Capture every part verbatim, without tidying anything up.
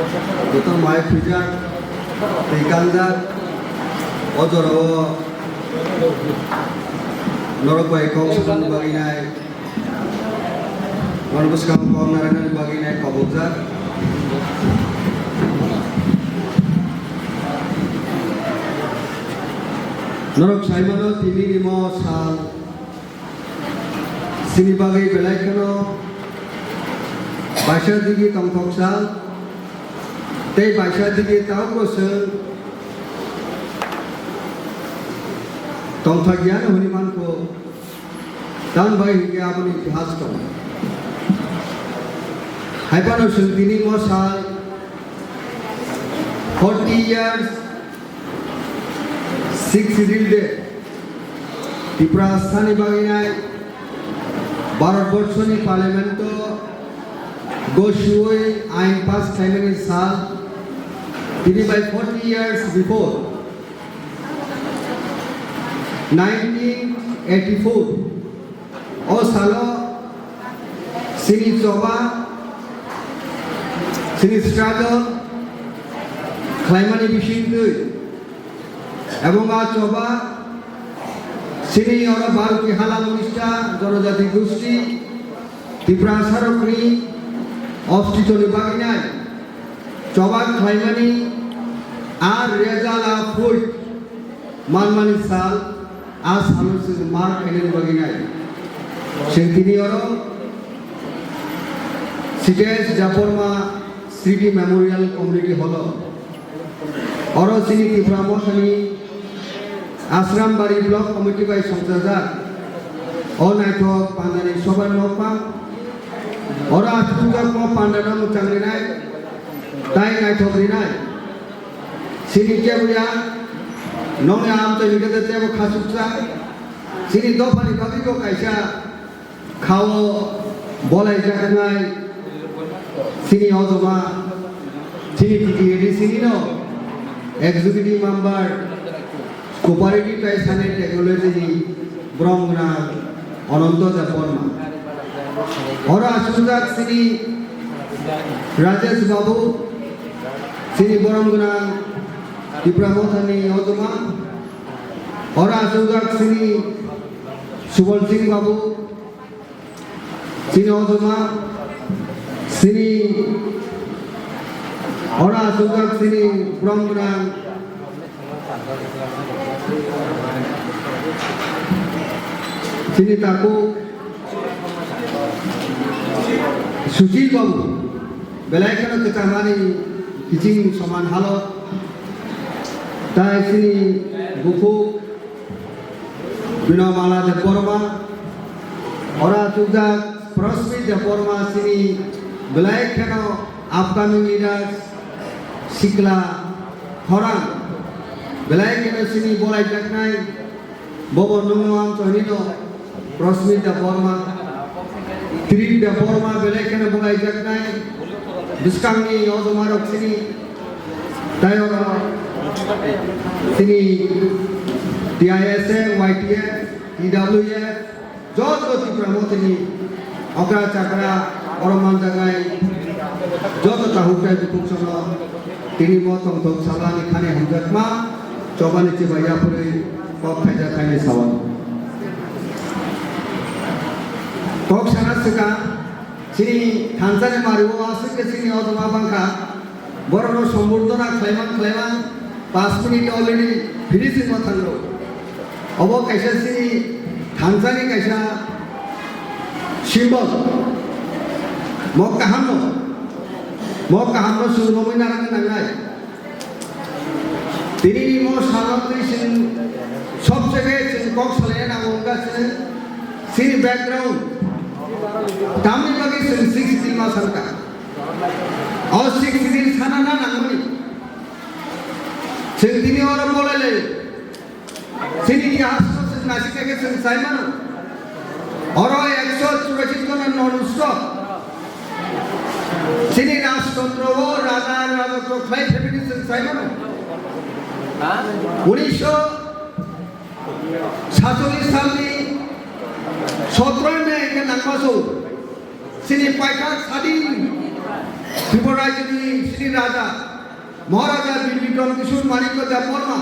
Joto mai khwijak, twi kanjak, o jorao norok bai kok swkangni bagwi nai, norok bwskango kok narwknani bagwi nai kobokjak. Norok sai mano, tini nimo sal chini bagwi belai kheno baisa digi tongthok sal, tei baisa digi tabukbo chwng tongthok ya hwnwi mankho, tamni bagwi hinkhe aboni itihas tongo. Hai phano chwng tini mo sal forty years Sixth Schedule de Tiprasani bagwi nai Bharat Borshoni Parliament o gosiwi ain pass khlaimani sal, tini bai forty years before, nineteen eighty-four, o salo chini choba, chini struggle khlaimani bisingtwi, ebong a choba chini oro Bharati hala monista, jonojati gosti, Tiprasarokni ostitoni bagwi nai choba khlaimani a result a fruit manmani sal, a salo chwng mark khainani bagwi nai. Chwng tini oro C T S Debbarma Smriti Memorial Community Hall o, oro chini Tipra Mothani Ashram Bari Block Committee bai songchajak o naithok pandani sobar nokphang, oro achukjak o pandano mwchang rinai, tai naithok rinai. Chini kebo ya, nokni amchoi hwnkhe tei tebo khachuksa. Chini dophani bagwi bo kaisa khao bolaijaknai chini ojoma, chini T T A D C ni no executive member, Cooperative tei Science Technology ni borom gwnang Ananto Debbarma. Oro achukjak chini Rajesh Babu, chini borom gwnang Tipra Mothani ojoma. Oro achukjak chini Subal Singh Babu, chini ojoma, chini oro achukjak chini borom gwnang, chini takhuk Sushil Babu, belai kheno kwchamani kiching soman halok, tai chini bukhuk Binomala Debbarma, oro achukjak Prasmit Debbarma, chini belai kheno upcoming leaders, sikla khorang, belai kheno chini bolaijaknai, bobo nungno ang chohnino Prasmit Debbarma, Trip Debbarma, belai kheno bolaijaknai, bwskangni ojomarok chini, tei oro chini T I S F, Y T F, T W F, joto Tipra Mothani okra chakra oro manjaknai joto takhuk tei bukhuk sono tini bo tongthok salani khani hamjakma chobani chibai yapharwi kok khaijak khaini sao. Kok sana swkang, chini thansani mario aswk khe chini ojoma bangkha. Borokno sombordona khlaiman khlaiman pas minute already finishing o thango. Obo kaisa chini thansani kaisa symbol. Mo kahamno, mo kahamno chwng romwi narwkna nangnai. Tini ni mo salotwi chwng sobse khe chwng kok salaina nango wngkha chwng chini background. Tamni bagwi chwng six Schedule ma sankha. O six Schedule sana na nangmani. Chwng tini oro bolai lai. Chini itihas no chwng naisik khe chwng sai mano. Oro ekso churashi jona non stop. Chini rajtantro o raja rajotro khlai family chwng sai mano. Unisho satchollish salni sotro May khe nangma so. Chini paithak sadin Tripura Rajyoni Sri Raja Maharaja Bir Bikram Kishore Manikya Debbarma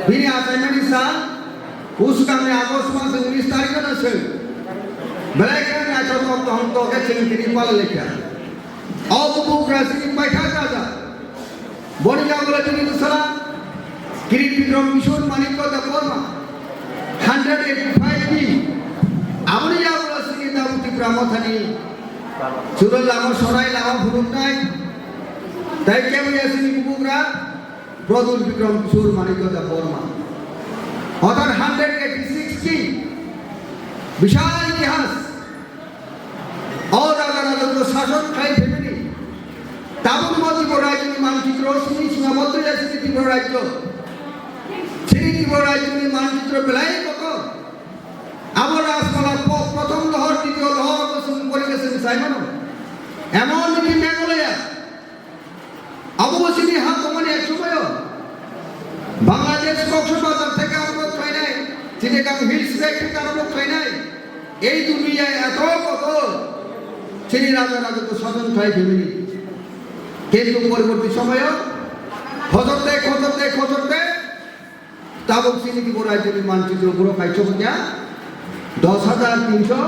bini achaimani sal, usukangni August mas unis tarikh no se belai khe naithok tong tong khe chwng tini pala lekha. O bubagra chini paithak raja. Boni yagulo chini bwsala Kirit Bikram Kishore Manikya Debbarma, hundred eighty five ni. Aboni yagulo chini Dabu Tipra Mothani churel lama sonai lama phunuknai. Tai kebo ya chini bubagra Pradul Bikram Kishore Manikya Debbarma. Othar hundred eighty six ki bishal itihas. O raja rajotw sason khai family. Tabuk mo Tripura Rajyoni manchitro sini sima bodol ya sini Tripura Rajyo. Sini Tripura Rajyoni manchitro belai kotor. Abo Rajpala po-, prothom lohor, ditiyo lohor, abo sum pori ke sum sai mano. Emon ki Meghalaya. Abo bo chini ha tongmani ek somoyo. Bangladesh Cox's Bazar theke arombo khlainai, Chittagong Hills Tract theke arombo khlainai. Ei duniya eto kotor chini raja rajotw sason khlai family. Kintu poroborti somoyo khojorte, khojorte, khojorte Tabuk chini Tripura Rajyoni manchitro borok kaisa hwnkha dos hajar tinso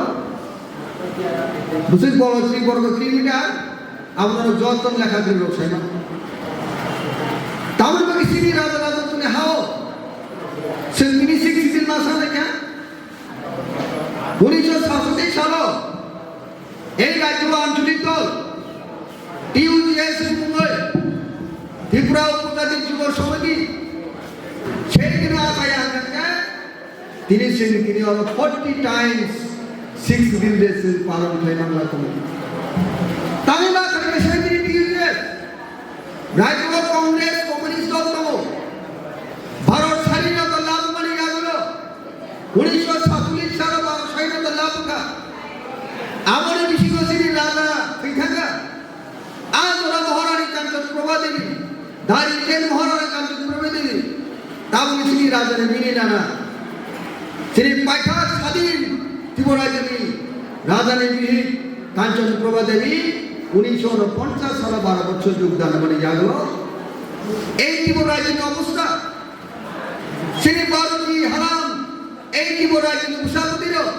bwswk bolo three borok kilometer, abono joto lekha kwrwi rok saima. Tamoni bagwi chini raja raja tuni hao chwng bini sixth schedule ma sanai kha. Unisho satsotti salo Ei rajyo ancholik dol, T U J S ni mungwi Tripura Upojati Jubo Samiti, sei dino achai ang khe, tini chwng tini oro forty times sixth schedule de chwng palon khlai man la tongo. Tamni ba khe sei tini T U J S, rajyo Congress, Communist dol tongo. Bharat swadhinota labh mani yagulo, unisho satchollish salo Bharat swadhinota labh wngkha. Aboni bisingo chini raja thwi thangkha. A jora Maharani Kanchan Prabha Devi, dari chen Maharani Kanchan Prabha Devi. Tabukni chini rajani bini nana. Chini paithak swadhin Tripura Rajyoni rajani bihik Kanchan Prabha Devi, unisho ponchas salo baro bochor jogdan mani yagulo. Ei Tripura Rajyoni obostha, chini Bharot ni halam, ei Tripura Rajyoni bwsabwtwi rok,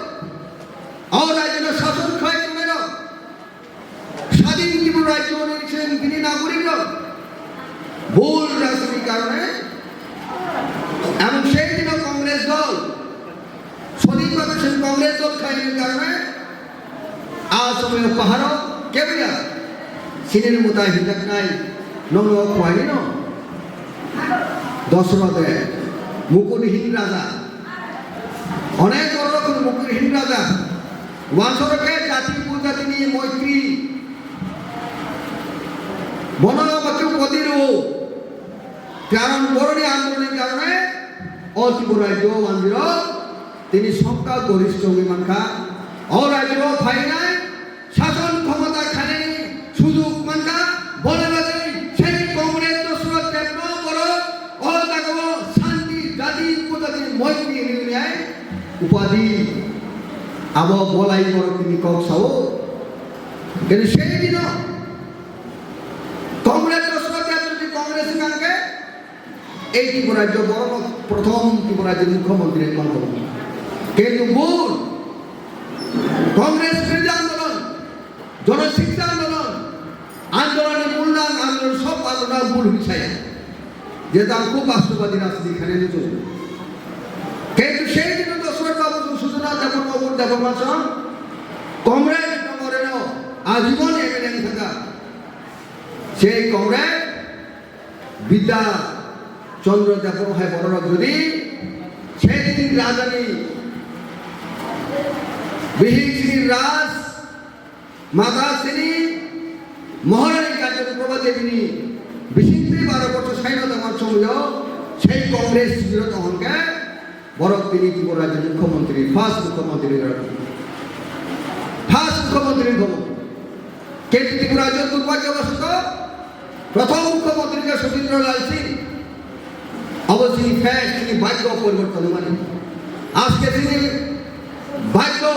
o rajyoni sason khlai tongnai rok, swadhin Tripura Rajyoni chwng bini nagorik rok, bhul rajniti karone, ebong sei dino Congress dol, swadhin bhabe chwng Congress dol khlaini karone, a somoyo paharo keboya sinini mwtai hinjaknai nokno kuainino Dosorote Mukurhin Raja. Onek borok Mukurhin Raja. Wansoro khe jati upojatini moitri. Bono bachuk kotiru. Karon boroni andoloni karone o Tripura rajyo wanjiro tini songkha gorishto wngwi mankha. O rajyo phainai sason khomota khainani sujug mankha, bole bagwi sei Comrade Dosroth Debbarma borok o jagao shanti, jati, upojati, moitri hinwi wngnai upadhi abo bolai borok tini kok sao. Kintu sei dino Comrade Dosroth Debbarma jodi Congress wngkha hwnkhe, ei Tripura rajyo borokno prothom Tripura rajyoni mukhyamantri wngwi mankha. Kintu bul, Congress birodhi andolon, jonoshiksha andolon, andolonni mulnang andolon sob andolon bul hinwi saya. Jehetu ang khub bastobadi rajniti khainani muchungo. Kintu sei dino Dosroth babu chwng Sujana Debbarma, Obur Debbarma chwng Comrade Debbarma reno ajibon M L A wngwi thangkha. Sei Comrade Bidya Chandra Debbarma hai bororok jodi sei dini rajani bihik sini Raj Mata sini Maharani Kanchan Prabha Debini bisingtwi baro bochor saino tongma somoyo sei Congress sibiro tong hwnkhe borok tini Tripura rajyoni mukhyamantri, first mukhyamantri wngkha. First mukhyamantri wngkha. Kintu Tripura rajyo durbhagyobosoto prothom mukhyamantri wngkha Sotindra Lal Singh. Abo chini fate, chini bhagyo poriborton wngmani. Ajke chini bhagyo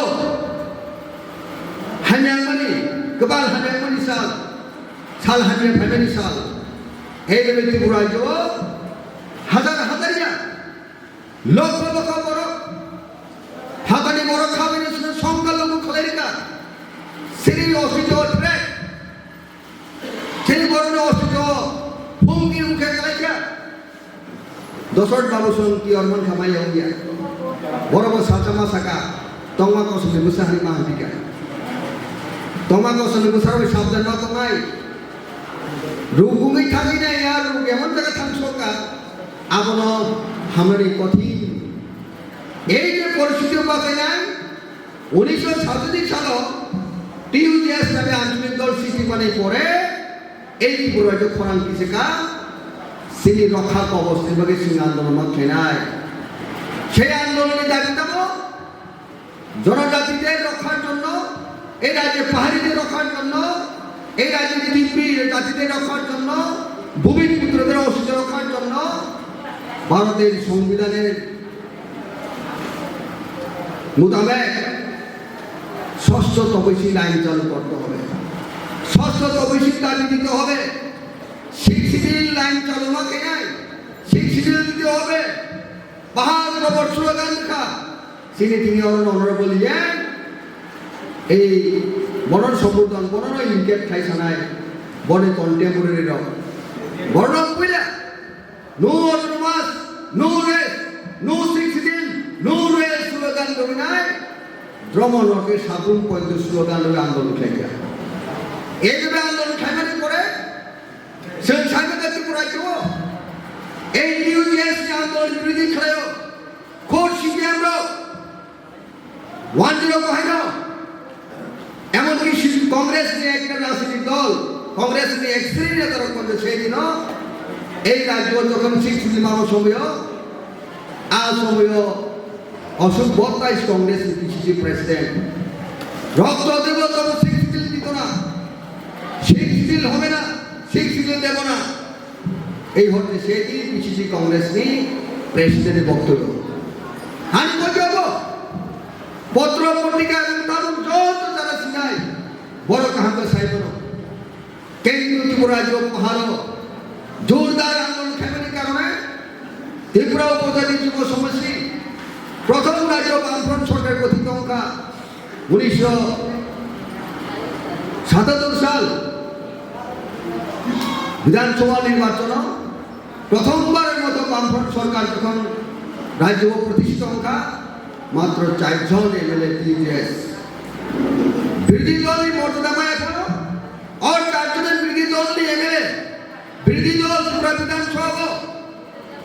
hamyangmani, kwbal hamyangmani sal. Sal hamya phaimani sal. Ei loge Tripura rajyo o hazar hazar ya, lokho lokho borok, hatani borok khabaino songkha logo khlai rika. Siri osito trek. Chini borokni osito phungni ungkhe kalaikha. Dosot babu song tiyor man khamai ya ungya. Borok bo salsa ma saka, tongma kosomni bwsa hani ma hapika. Tongma kosomni bwsa rok sabdan ma tongnai. Ruk ungwi thangwi nai ya, ruk emon jaga thang soka. Abono hamani kothin. Ei je poristiti bachainai, unisho satchojik salo T U J S nabe ancholik dol sristi manwi pore ei Tripura rajyo khorang kisika sini rokha kobosni bagwi sini andolon ma khlainai. Sei andolonni dabi tamo jonojatide rokkhar jonno, ei rajye paharide rokkhar jonno, ei rajye rimpi jatide rokkhar jonno, bhumi putrode osito rokkhar jonno, Bharoter Songbidaner মোতাবেক ষষ্ঠ তপশিলি আইন চালু করতে হবে, ষষ্ঠ তপশিলি দাবি দিতে হবে, সিক্স শিডিউল আইন চালু না কেনায় সিক্স শিডিউল দিতে হবে। Bahai borok slogan kha, sini tini oro honorable yen, ei borok sombodon, borok no indicate khai sanai, borok contemporary rok, borok puila. No autonomous, no rest, no sixth schedule, no rest slogan rwinai Dromo Norke Sabun Pointo slogan rwi andolon khlaikha. Ei rwi andolon khlaimani pore chwng saimanya Tripura rajyo o A T U G S ni andolon birodhi khlaio. Khud C P M rok One zero bahaino, emonki si-, Congress ni ekta rajnitik dol, Congress ni ek sri neta rok kondo sei dino, ei rajyo jokhon sixth schedule mano somoyo, a somoyo Ashok Bottai Congress ni P C C president. Rokto debo tobo sixth schedule dito na, sixth schedule hobe na, sixth schedule debo na. Ei hote se din P C C Congress ni president ni boktobyo. Ani boktobyo. Potro potrika ebong tabuk joto jara sinai. Borok kaham khe sai bono. Kintu Tripura rajyo paharo jordar andolon khaimani karone Tripura Upojati Jubo Somiti prothom rajyo Bamfront sorkar gothito wngkha. Unisho satattor sal Bidhan Sabha nirbachono prothombar moto Bamfront sorkar jokhon rajyo o protishthito wngkha, matro char jon M L A T U J S. Birodhi dol ni morjada maya phano, o char jon birodhi dol ni M L A, birodhi dol Tripura Bidhan Sabha o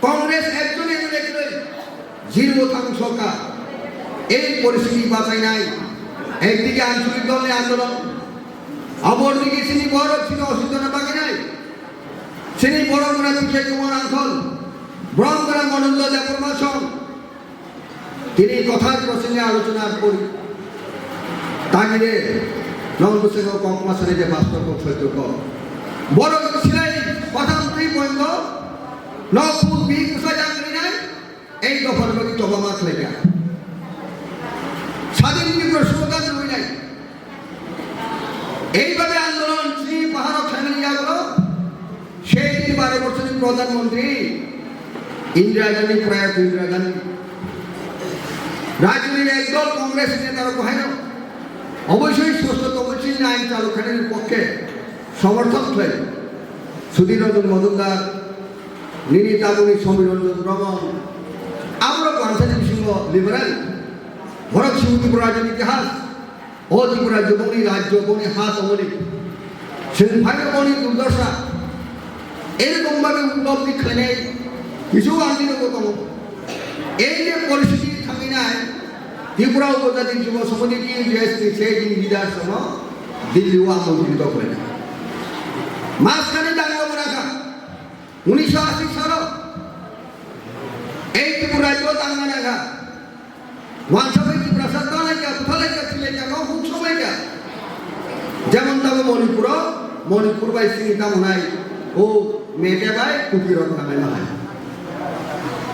Congress ekjon M L A kwrwi, zero thang soka. Ei poristiti bachainai, ekdike ancholik dolni andolon, opor dike chini borok chini oswidhana baginai, chini borok mwnai Bijoy Kumar Angkhol, borok mwnai Manoj Debbarma song, tini kothar prosonge alochona kori. Tangire, nong bwswk kok ma sanai je bastob kok soito kok. Borok silai patham twi bondo, nok phuk bihik bwsa yang rinai, ei dophar bagwi choba ma khlaikha. Sadin Tripura slogan rwinai. Ei babe andolon chini paharo khlaimani yagulo, Sei din baro bochorni Pradhan Mantri Indira Gandhi, Prayat Indira Gandhi, rajyoni ekdol Congress ni neta rok bahaino oboisoi sosto tongwi chini ain chalu khainani pokkhe somorthon khlai. Sudhir Ranjan Majumdar, nini tabukni Samir Ranjan Ramon, aborok bansani bisingo liberal, borok Sibutipur rajyoni itihas, O Tripura rajyo boni rajyo boni ha tongmani. Chwng phaino boni durdosa. Erokom bhabe upolobdhi khlainai kisu amni rokbo tongo. Ei je poristiti thangwi nai, Tripura Upojati Jubo Samiti T U J S ni sei din leaders rokno Delhi o amon kiri tong khlainai. Maskani dangla bo rakha. Unisho ashi salo ei Tripura rajyo tangna nangkha. Wansa bai Tiprasa talaikha, butalaikha, silaikha, no huk somaikha. Jemon tamo Manipuro, Manipur bai sini tamo nai, o Mete bai Kuki rok tangnaima hai.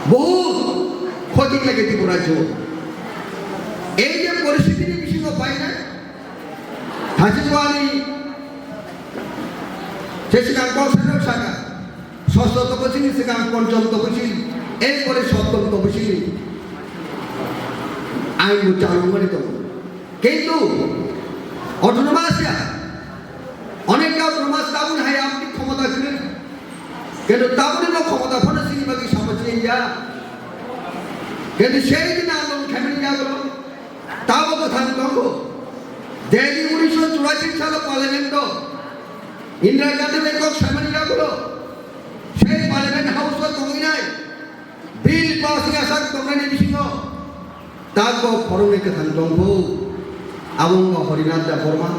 Bohut khoti lage Tripura rajyo. Ei je poristiti ni bisingo painai, Thachibwani, Se swkang kok sanrok saka, sosto toposil ni swkang ponchom toposil, erpore soptom toposil ni ain bo chalwng mani tongo. Kintu autonomous ya, onekta autonomous tabun hai amni khomota kwrwi. Kintu tabuni bo khomota phano chini bagwi samajik ya. Kintu sei din andolon khaimani yagulo tabo kwthang tongo. Delhi unisho churasi salo parliament o Indira Gandhi bai kok samani yagulo sei parliament house o tongwi nai. Bill pass wngya sak tongnani bisingo tabok khoroknwi kwthang tongkhu. Abo wngkha Harinath Debbarma,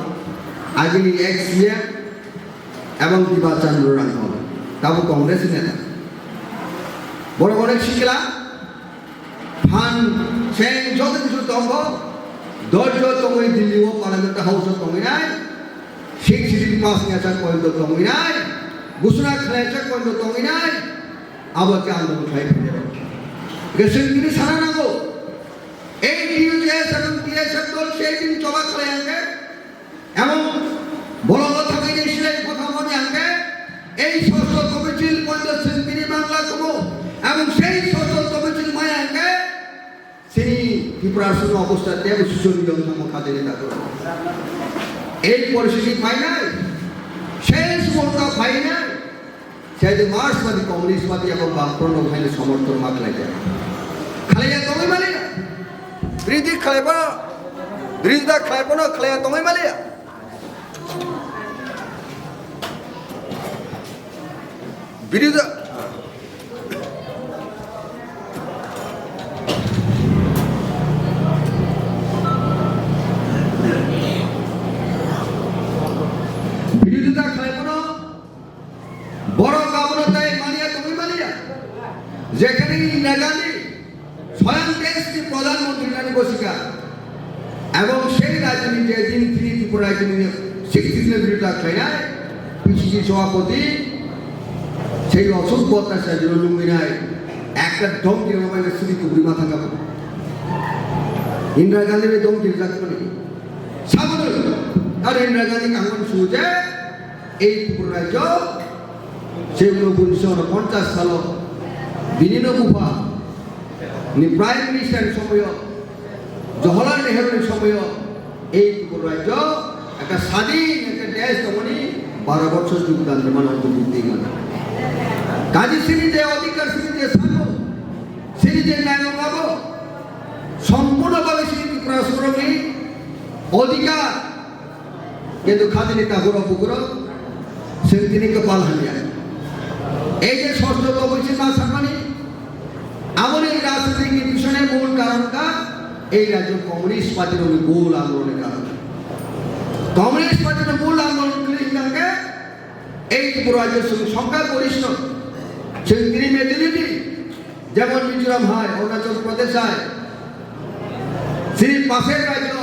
agini ex C M, ebong Diba Chandra Ranghon, tabuk Congress ni neta. Borok onek sikla phan seng joto kisu tongo, dorjo tongwi Delhi o Parliament House o tongwi nai, six sitting pass wngya sak point o tongwi nai, gusuna khlai sak point o tongwi nai. Abo khe ang bo khlai phai rok. Hwnkhe chwng tini sana nango. Ei T U J S ebong T S F dol sei din choba khlai ang khe, ebong bolongo thangwi ni silai kotha mani ang khe, ei sosto committee poito chwng tini mangla kumo, ebong sei sosto committee maya ang khe, Chini Tripura songni obostha teibo suchori wng thangma kha tini takhuk. Ei poristhiti phainai, sei sumonta phainai, sai de Marxwadi, Communist Party abo Bamfront rok haino somorthon ma khlai ya. Khlai ya tongwi mali ya. Birodhi khlai ba, birodhi da khlai ba no khlai ya tongwi mali ya. Birodhi da Birodhi da khlai phano borok abono tei manya tongwi manya. Jekhane Indira Gandhi Soyang desh ni pradhan mantri nani bosika. Ebong sei rajyoni je din tini Tripura rajyoni sixty three birodha khlainai, P C C sabhapati, sei Ashok Bhattacharya lungwi nai, ekta dom kiri bai sidi kubri ma thangkha. Indira Gandhi bai dom kiri jak mani. Sabono, ar Indira Gandhi kaham suja, Ei Tripura rajyo, se unogunish salo, bini no bupha ni Prime Minister ni somoyo, Jawaharlal Nehru ni somoyo, ei Tripura rajyo, ekta sadin, ekta desh tongmani, baro bochor jogdan rwmani ontobukti mano. Kaje chini je adhikar, chini je sabo, chini je nayong abo, sompurno bhabe chini Tripura sorokni adhikar, Kintu khajini takhurok bukhurok, chwng tini kwpal hamya. Ei je sosto koboi se ma sakmani, aboni rajnitik ni pisone mul karon kha, ei rajyo Communist Party rokni mul andolon ni karon. Communist Party ni mul andolon kwrwi hwnkha khe, ei Tripura rajyo chwng songkha gorishto, chwng tini majority, jemon Mizoram hai, Arunachal Pradesh hai, chini paser rajyo,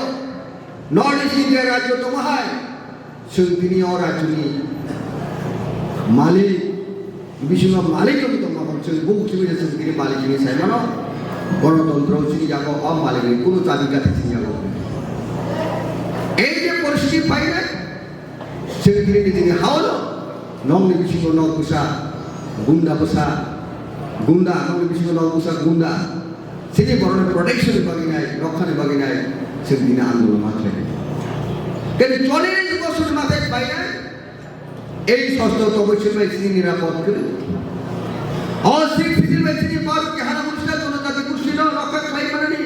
North East India rajyo tongo hai, chwng tini o rajyoni malik, bisingo malik rok tongma kok chwng buk chwng chwng tini malik hinwi sai mano. Gonotontro chini yago o malik ni kunu chabi kathi chini yago. Ei je poristhiti phainai, chwng tini tini hao no, nokni bisingo nok bwsa, gunda bwsa, gunda, nokni bisingo nok bwsa, gunda. Chini borokni protection ni bagwi nai, rokha ni bagwi nai, chwng tini andolon ma khlai. Tei cholish bosor ni mathai phainai, ei sosto toboi chwng bai chini nirapod kwrwi. O Sikh Schedule bai chini Bharat ni hana monista jonojati gosti no rokha khlai manani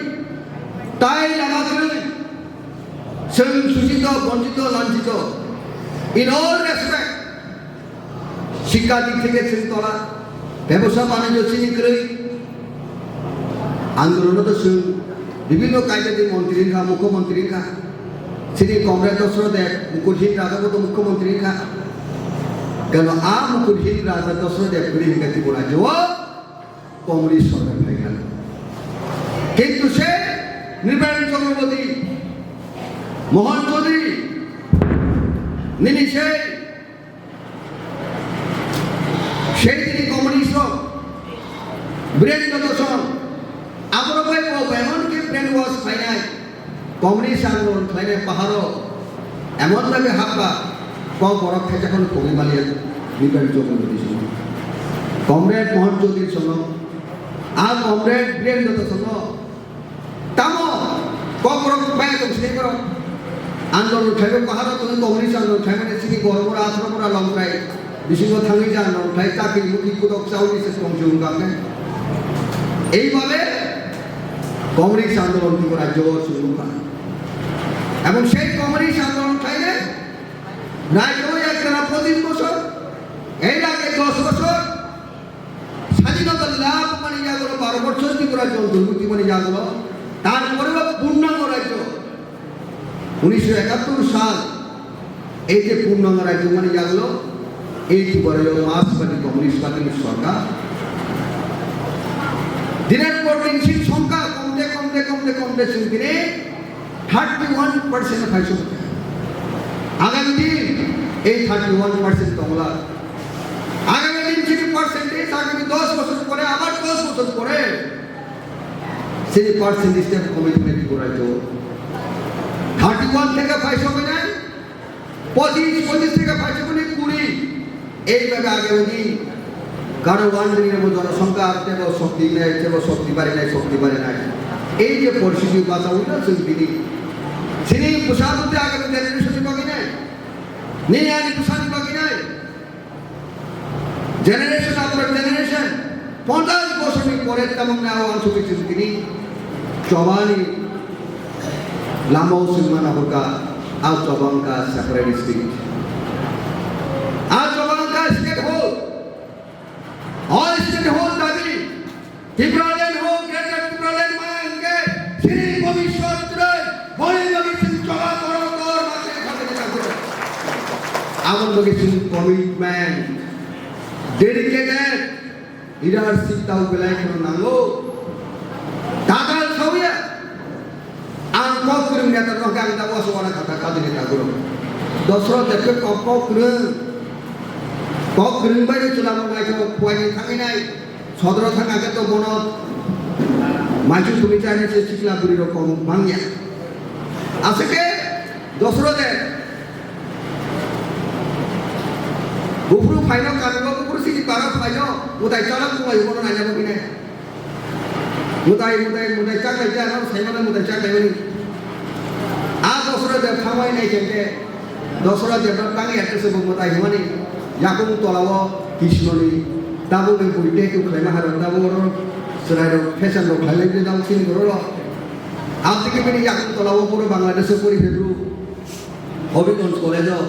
tai lama kwrwi. Chwng suchito, bonchito, lanchito. In all respect, Sikka dik theke chwng tola, bebosa banijyo chini kwrwi. Andolono to chwng bibhinno kaidadi montri wngkha, mukhyamantri wngkha. Chini Comrade Dasarath Deb, Mukulhit Raja bo to mukhyamantri wngkha. Keno a Mukulhit Raja Dasarath Deb kwrwi hwnkhe Tripura rajyo o Communist sorkar phaikha. Kintu se Nripen Chakraborty, Mohan Chaudhary, nini se Sei tini communist rok, Biren Jotoson, aborok bai bo emon khe brainwash khlainai, communist andolon khlainai paharo, emon bhabe hapkha, Kok borok khaisa kheno khogwi maliya, Nipen Chaudhary songno. Comrade Mohan Chaudhary songno. A comrade Biren Dutta songno. Tamo kok borok baya tong sini borok. Andolon khlaiwi baharo tongwi communist andolon khlaimani sini borok bora athro bora longkrai. Bisingo thangwi ja andolon khlai chakri mukhi kudok chawi se tong jung gamne. Ei babe communist andolon Tripura jor suru kha. Ebong sei communist andolon khlaine রাজ্য একটানা পঁচিশ বছর, এর আগে দশ বছর স্বাধীনতা লাভ মানে ইয়াগুলো বারো বছর ত্রিপুরা জল দুর্নীতি মানে ইয়াগুলো, তারপরে পূর্ণাঙ্গ রাজ্য উনিশশো একাত্তর সাল, এই যে পূর্ণাঙ্গ রাজ্য মানে ইয়াগুলো, এই ত্রিপুরায় মার্ক্সবাদী কমিউনিস্ট পার্টির সরকার। দিনের পর দিন সিট সংখ্যা কমতে কমতে কমতে কমতে সিট দিনে থার্টি ওয়ান পার্সেন্ট পাইছে। আগামী দিন এই থার্টি ওয়ান পার্সেন্ট তংলা। আগামী দিন সিট পার্সেন্টেজ আগামী দশ বছর পরে, আবার দশ বছর পরে সিট পার্সেন্টেজটা কমে কমে কি করা যেত? থার্টি ওয়ান থেকে পাইছে হবে না, পঁচিশ, পঁচিশ থেকে পাইছে মানে কুড়ি। এইভাবে আগামী দিন কারো ওয়ান দিনের মধ্যে জনসংখ্যা আসতে বা শক্তি নেই, আসতে বা শক্তি বাড়ে নাই, শক্তি বাড়ে নাই। এই যে পরিস্থিতি বাঁচা উঠে আছে তিনি, তিনি পোশাক হতে আগামী জেনারেশন বাকি নাই, নেই আর পোশাক বাকি নাই। Generation after generation, পঞ্চাশ বছর পরে তেমন না হওয়ার সুযোগ তিনি জবানি Lama o singmana hwnkha, a chobangkha separate state. A chobangkha state hol. O state hol dabi. Tipraland hol, Greater Tipraland maya hwnkhe, sini bhobishyot trai, boni logi sing choba koro kor mate khate khate. Aboni logi sing commitment, dedicated, leadership tau belai kheno nango. Tatal sauya. Ang kok kwrwng neta no khe ang da waso wana kata kajini ta guru. Dosro jepke kok kok kwrwng. Kok kwrwng bai chwla mo nai kok kuai ni thangwi nai. Sodro thang ake to bono. Maichu tumi chai nai se chikla buri rok kok mangya. Asake dosro de. Bufru phaino kami bo bufru sini para phaino. Mutai chalak kumai bono nai jabo kine. Mutai, mutai, mutai chak lai ja, no, sai mano mutai chak lai mani. A dosra de thamai nai khe, dosra de tang ya kese bo mutai himani, yakung tolao Krishnoni, tabuk ni bui te tu khlai ma haron, tabuk oro, serai ro, fashion ro khlai lai je, tabuk sini ro ro. Abdi ke bini yakung tolao puro Bangladesh puri hebru. Hobbyganj College-o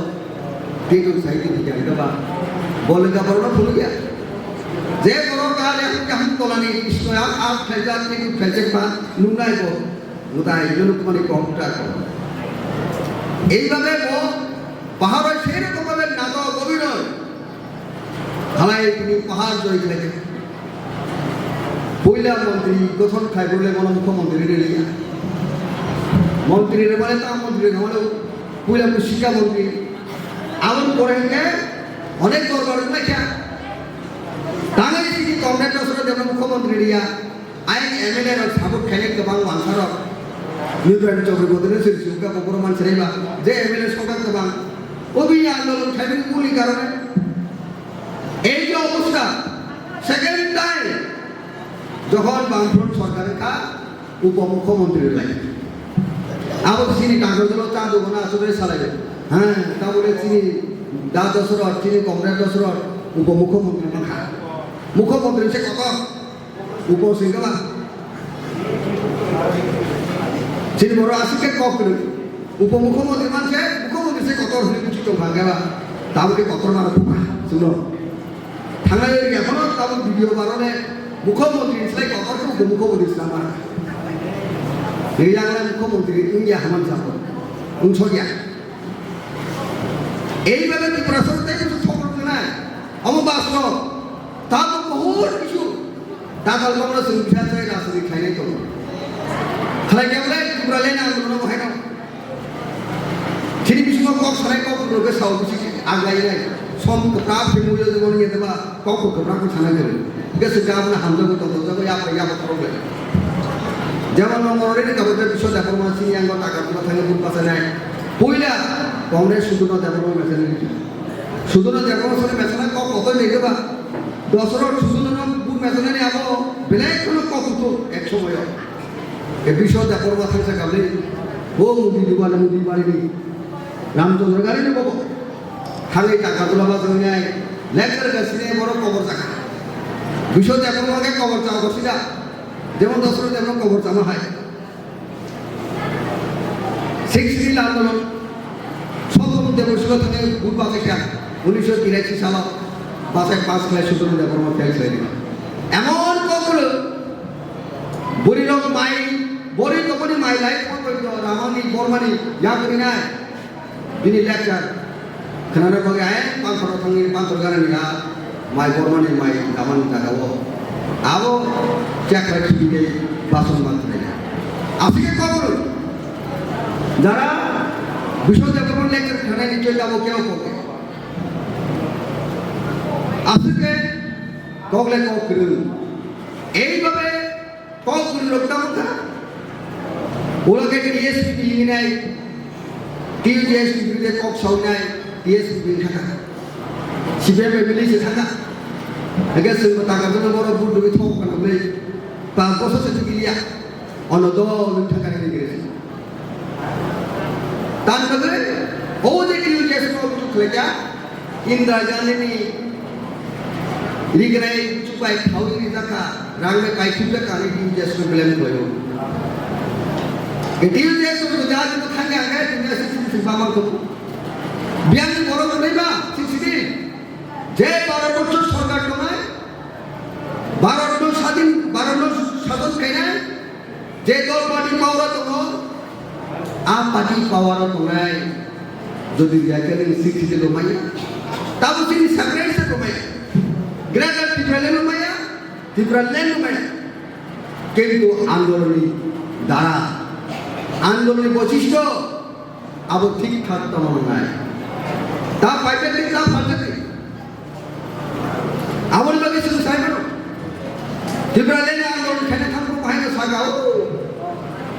tei tong sai tini khe ang khe ba bo lega borok no phunukya. Je borok ka le kaham tolani bisingo ang ang khaijak tei tong khaijak ba nungnai bo mutai nunukmani kok ta ko. Ei babe bo paharoi sei rokom babe nato gobiroi. Halai tini pahar joi khlai khe. Puila montri gothon khai bole bono mukhyamantri rwliya. Montri rwmani ta montri rwmani puila bo sikha montri. Aboni pore hwnkhe onek dorbar wnglaikha. Tangwi sini Congress dosra jemon mukhyamantri rwya. Ayang M L A rok support khainai kwbang wansarok. Nipen Chowdhury bodolni sori sukha bo borok mansi raiba. Je M L A sokha kwbang. Obi andolon khaimani muli karone. এই যে অবস্থা, second time যখন বামফ্রন্ট সরকার খা উপমুখ্যমন্ত্রী লাগে, আবার চিনি কাগজ চা দেবো না আসলে চালাইবে। হ্যাঁ, তাহলে চিনি দা দশরথ, চিনি কমরেড দশরথ উপমুখ্যমন্ত্রী না খা। মুখ্যমন্ত্রী সে কত? Upo sing kama. Sini boro asik ke kok kwrwi. Upo mukhyamantri manse, mukhyamantri se kotor hwnwi buchi tong kha khe ba. Tabuk ke kotor mano thuma. Suno. Thangnai ri ya kono tabuk video barone mukhyamantri ni slai kotor khe upo mukhyamantri swnam ma. Ri ya nai mukhyamantri wng ya haman sabo. Wng sok ya. Ei babe Tripura sorkar tei busu thokro kwnai. Omo basto. Tabuk buhut kisu. Tatal mangno chwng bisa chai rajniti khlainai tongo. Khlai khe belai Tripura le nang rwno bo haino. Chini bisingo kok sanai kok rwno khe sao bisi aglai nai. Som kwprak khe muiyo jemon nge teba kok kwprak khe sanai khe. Khe se gabna hamjago tong tong jago yapra yabo khorok lai. Jemon nong already kabo je biso jago ma sini yang taka kuma thangwi bun pasanai. Puila Congress Sudhirno Debbarma mechana ni. Sudhirno Debbarma sore mechana kok kotor ni ba. Dosaro Sudhirno bu mechana ni abo belai kono kok tu ek somoyo. E Biswa Debbarma thangsa kabli. O mudi duba na mudi bari ni. Ramchandra gari ni bobo. Hangi taka dula ba jong nai. Lecture ga sine boro kobor jaka. Biswa Debbarma ke kobor jaka sida. Jemon Dosaro Debbarma kobor jama hai. Sixth Schedule andolon, Sotto Debosilo thani bhut bachai kha, unisho tirashi salo bachai pass khlai Sudhirno Debbarma fail khlai di. Emon koklo, buri rok mai, buri tokoni mai lai, koklo Ramani, Bormani, yakri nai, bini lecture. Khwnana bagwi ayang panthoro thangwi panthor ganani ha mai bormani mai damani jagao abo chekra khibinai bason manthai. Asike kobor jara Biswa Debbarma lecture khwnani choi dabo keo koke. Asike kokle kok kwrwng. Ei babe Kok kwrwng rok tamo kha. Ulo khe T S P P hinai, T U J S P P de kok sawi nai, T S P P wngkha kha. C P M family se thangkha. Hake chwng bo taka jano borok vote rwgwi thok kana bwlai. Panch bosor se thwkliya. Ono dol wng thangkha hwnwi gre. Tan bagwi o je T U J S no khlaikha, Indira Gandhi ni rigrai chubai khawi rijak kha, rang bai pai khibjak kha, ani T U J S no blame khlaio. T U J S no jati no thangya khe, T U J S no thangya khe, biyang ni borok no naiba, sixty din. Je baro bochor sorkar tongnai, Bharat no sadin, Bharat no sason khainai, je dol party power o tongo, a party power o tongnai jodi riya khe nini sixty din rw maya, tabo chini separate se rw maya, Greater Tipraland rw maya, Tipraland rw maya. Kintu andolon ni dara, andolon ni boichistyo abo thik thak tongma nangnai. Ta paijak di, ta paijak di. Aboni bagwi chwng sai mano. Tipraland ni andolon khaina thangphuru bahai no saka o.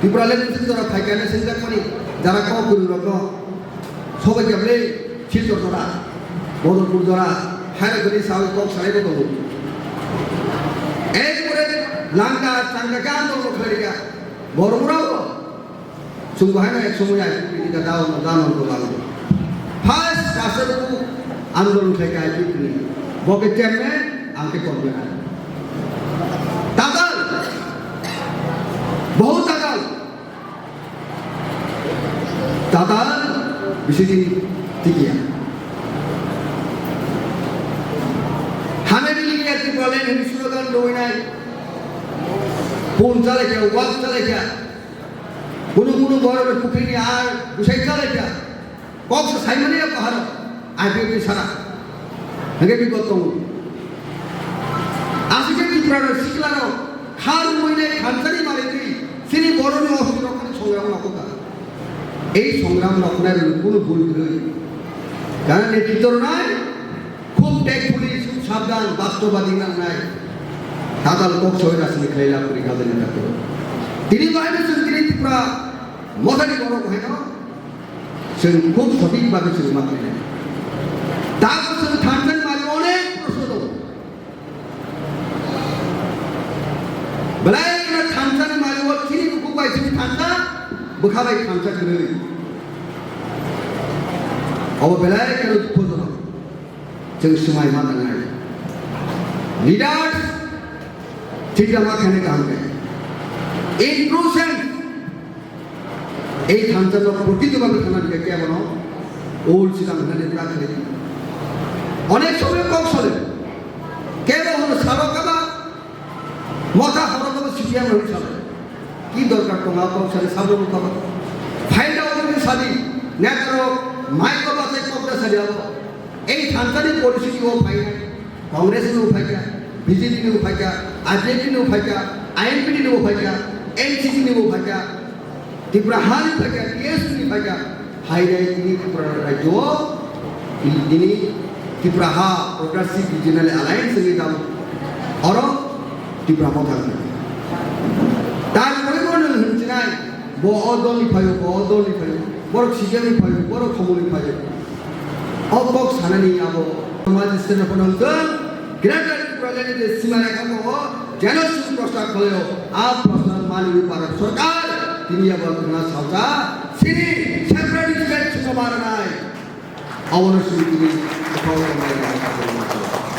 Tipraland ni chwng jora phaikha hinwi swngjak mani jara kok kwrwng rok no. Sobai kha bwlai Silchar jora, Bodolpur jora, haira kwrwi sawi kok salai bo tongo. Ekbare langka changka khe andolon khlai rikha. Borok rok Chwng bo haino ek somoy I P F T ni ka dao no dano to lango. First kasar ku andolon khai ka I P F T ni. Bo ke chairman, ang ke convener. Tatal. Bahut tatal. Tatal bisi din tikiya. Hame bili ke Tipraland hini slogan doi nai. Phone chalai kya, WhatsApp chalai kya. Kunu kunu borok ni pukhri ni ar bwsai chalai kha. Kok se sai mani ya bahar. I P F T ni sara. Hage bi kok tongo. Asike Tripura no sikla no khar muinai khamsani mari twi chini borok ni office rok ni songram rok kha. Ei songram rok nai rok kunu bul kwrwi. Kana netritw nai. Khub tactfully, khub sabdan, bastobadi nangnai. Tatal kok soi rasni khlai la puri kal deni takto. Tini bahai no chwng tini Tripura mothani borok bahai no chwng khub sothik bhabe chwng ma khlai nai. Tago chwng thansa ni mari onek proshno tongo. Belai kheno thansa ni mari o chini bukhuk bai chini thansa bwkha bai thansa kwrwi. Obo belai kheno dukhojonok. Chwng swmai ma tangnai. Leaders, thik da ma khainai kaham khe. Intrusion. Ei thansa no protito bhabe thana dikha khe abono. Ol sidang hwnani bwkha khlai. Onek somoy kok sale. Kebo hwnwi salo kaba. Motha horo kaba C P M hwnwi sale. Ki dorkar tongo kok sale sabo kaba. Phaida hwnwi sadi. Netaro mai kaba sai kok da sadi abo. Ei thansa ni poristhiti o phainai, Congress ni o phaikha, B J P ni o phaikha, R J P ni o phaikha, I N P ni o phaikha, N C P ni o phaikha, Tripura ha ni phaikha, T S P ni phaikha, hainai tini Tripura rajyo o, tini Tripura ha Progressive Regional Alliance ni dam, oro Tripura Motha ni. Tarpore bo nwng hwnsinai, bo o dol ni phaio, bo o dol ni phaio. Borok sijagwi phaio, borok hamoni phaio. O kok sanani abo Somali State no phano hwnkhe Greater Tipraland ni je sima rekha tongo, jeno sung prosta khlaio, a prosta manwi Bharat Sarkar tini abo wngna salsa, chini separate state chukma rwnai. Abono sung tini